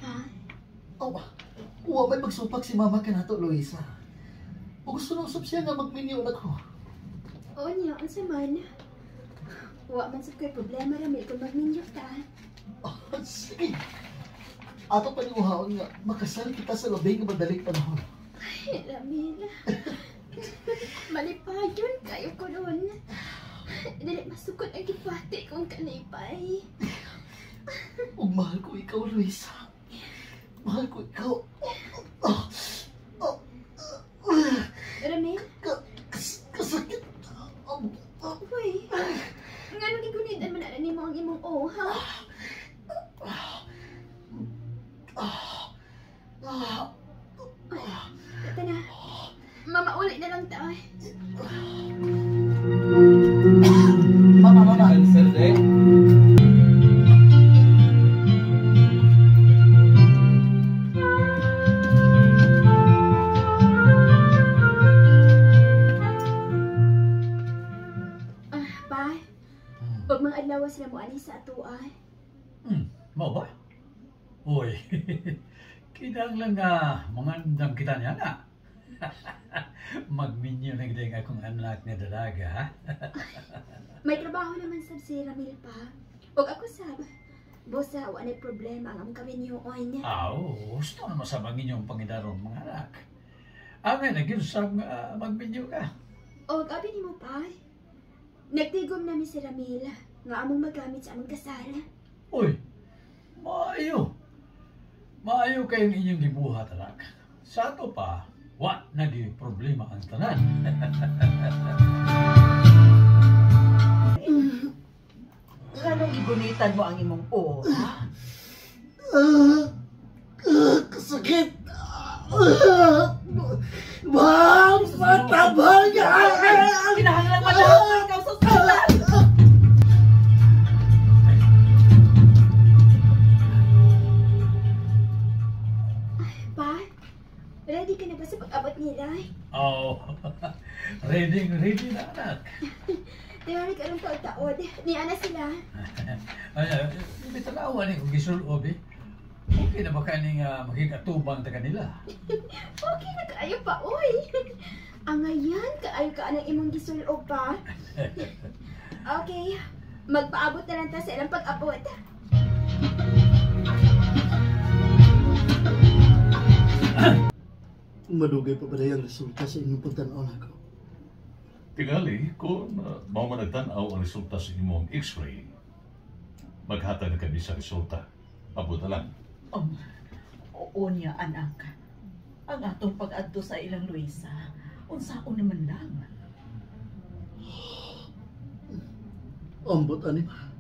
Pa? Oh, wa may magsupak si mama kanato, Luisa. O gusto na usap siya nga magminyo na ko. Oo niya, unsa man. Wa man sad ko'y problema, Ramil, kung magminyo ta. Oh, sige. Ato paniuhaon nga, makasal kita sa labing nga madaling panahon. Ay, Ramil. Malipayon kayo ko ron. Dili masukot ang gipati kong kalipay. Ug mahal ko ikaw, Luisa. Mahal ko ikaw. Oh, oh, oh. Ramil? Kasakit. Uy, ngano gigunitan man na nimo ang imong o, ha? Tata na. Mama, uli na lang ta. Mama, mama. Cancer, eh. Ah, pa. Pag mga adlaw sila mo ani sa atoa. Mao ba? Uy, kinahanglan nga mangandam kita niya na. Magminyo na gid ang akong anak nga dalaga, ha? May trabaho naman sab si Ramil pa. Og ako sab. Bosa, wa nay problema ang among kaminyoon. Aw, gusto naman sa ang inyong pangidaron mga anak. Angay na gyud sab nga magminyo ka. Og abi nimo pa. Nagtigom nami si Ramil nga among magamit sa among kasal. Uy, maayo. Maayo kayong inyong gibuhat, anak. Sa ato pa, wa nagi problema ang tanan. Nganong gigunitan mo ang imong o, ha? Kasakit! Ma'am, matabang! Kinahanglan madahong ikaw sa ospital! Pa, ready ka na ba sa pag-abot nila? Oh, ready, ready na, anak. Tingali ka rin taod-taod. Niya na sila. Ay, bitalawan eh, kung gisulob eh. Okay na ba kaning makikatubang ta kanila? Okay na kaayo pa, oy. Angayan, kaayo ka anang imong gisulob pa. Okay, magpaabot na lang ta sa ilang pag-abot. Madugay pa ba ang resulta sa inyong pagtanaw nako? Tingali, kung mao man nagtan-aw ang resulta sa imong x-ray, maghatag na kami sa resulta. Abot na lang. Oo niya, anak. Ang atong pag-adto sa ilang Luisa, unsaon naman lang. Ambot, ani ma?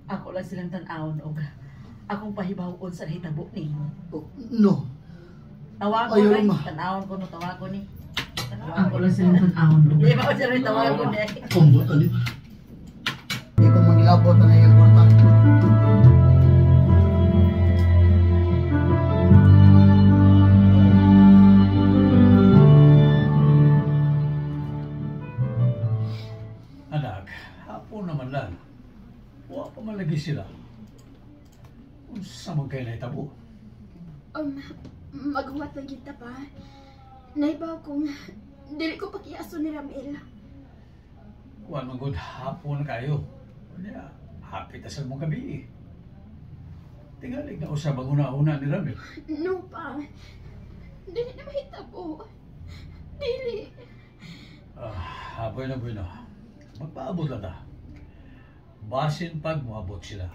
Ako lang silang tan-awon og akong pahibawon sa nahitabo nimo. Oh, no. Tawagon Ayaw, ay, ma. tan-awon ko no, tawagon ni. Ako lang silang tan-awon. Di ba ko siya tawagon eh. Ambot, ani ma? Di ko mangilabot ang iyang kwarta. Anak, hapon naman lang. Wa pa man lagi sila. Unsa man kay nahitabo? Maghuwat lang kita pa. Naibaw kong dili ko pakiaso ni Ramil. Kuan man gud hapon kayo. Unya, happy ta sa mong gabi. Tingali na usab ang una-una ni Ramil. No pa. Dili na mahitabo. Dili. Ah, bueno, bueno. Magpaabot lang ta. Basin pag moabot sila.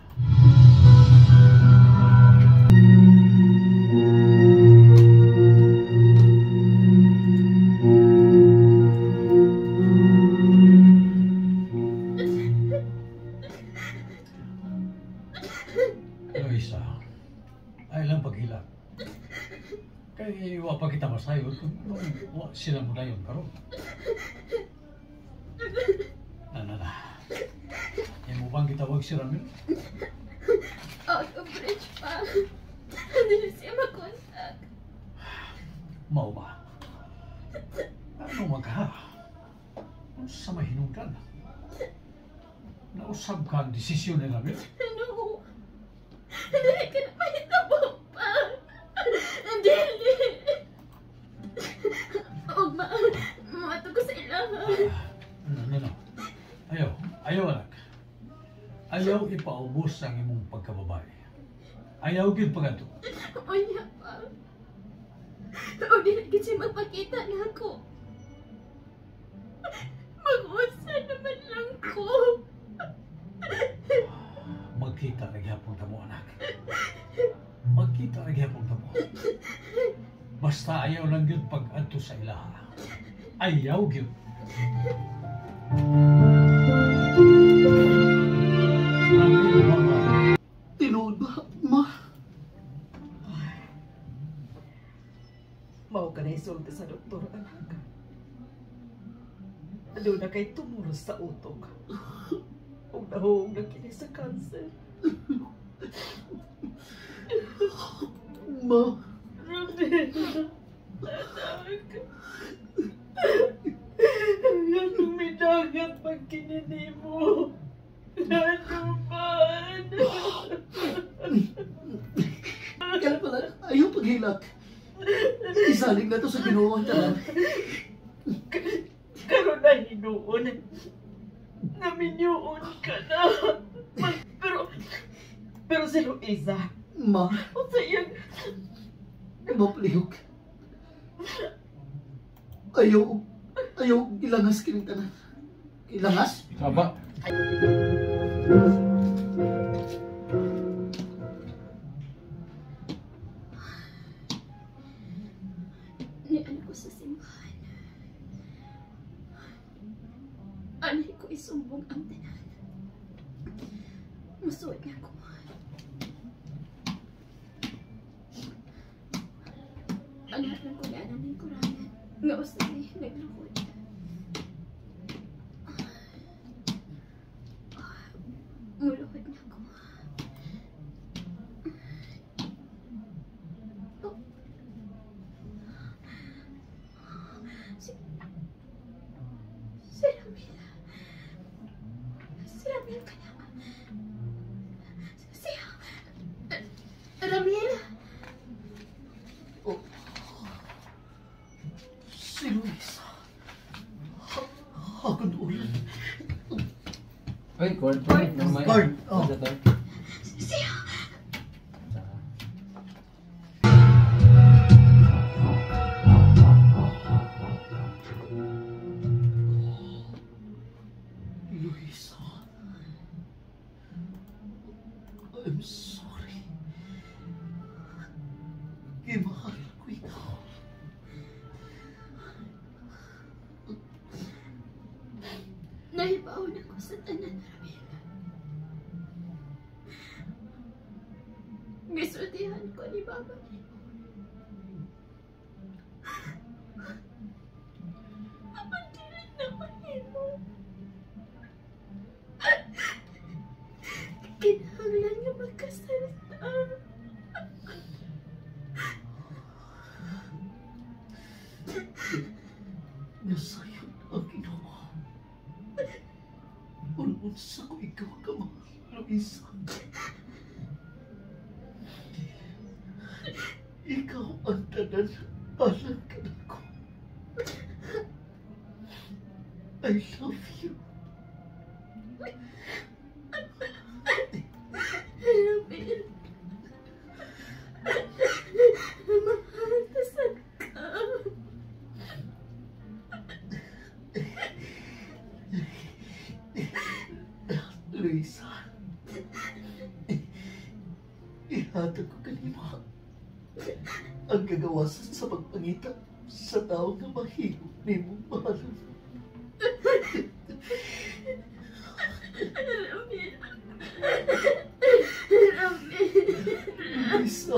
Luisa, ay lang paghilak. Kay wa pa kita masayod kung wa sila mo dayon karon. Na na na. Imo bang gitawag si Ramil? Out of reach pa. Dili siya makontak. Mao ba? Ano man ka? Unsa may hinungdan? Nausab ka ang desisyon ni Ramil? No. Dili ka na mahitabo pa. Dili. Ugma, matog ko sa ilaha. No. Ayaw, ayaw anak. Ayaw ipaubos ang imong pagkababae. Ayaw gyud pagadto. Unya pa. O dili gid siya magpakita na ako. Mag-usa naman lang ko. Magkita na gihapon ta mo, anak. Magkita na gihapon ta mo. Basta ayaw lang gyud pag-adto sa ilaha. Ayaw gyud. Tinuod ba, ma? Mao ka na isulti sa doktor, anak. Doon na kay tumulos sa utok. Ug nahuong na kini sa kanser. Ma. Ramil, anak. Anong midagat pag kinini mo? Ano man? Kaya pala, ayaw paghilak. Isalig na to sa Ginoo ang tanan. Karon na hinuon. Naminyuon ka na. Pero si Luisa. Ma. Unsa iyang... Mapalihok. Ayaw ilangas kining tanan. Ilangas? Aba. Nian ko sa simbahan. Anay ko isumbong ang tanan. Musuot niya ko. Anak lang ko niya ng kurangan. Nga usay, naglukod. Muluhod na ko. Oh. Si Ramil. Si Ramil ka na. Si Ramil. Oh. Si Luisa. Hakon ulit. Ay, cord. Cord. Oh. Siya. Luisa. I'm sorry. Gimahal ko ikaw. Nahibaw na ko sa tanan, Ramil. Gisultihan ko ni Baba nimo. Apan dili na mahimo. Kinahanglan nga magkasal ta. Nasayod ang Ginoo. Unsa ko ikaw ka, mahal, Luisa. Ikaw ang tanan alang kanako. I love you. Ramil. Mahal ta sad ka. Luisa, ihatag ko kanimo ang gagawasan sa pagpangita sa tao nga mahimo nimong mahalon. Ramil. Ramil. Luisa.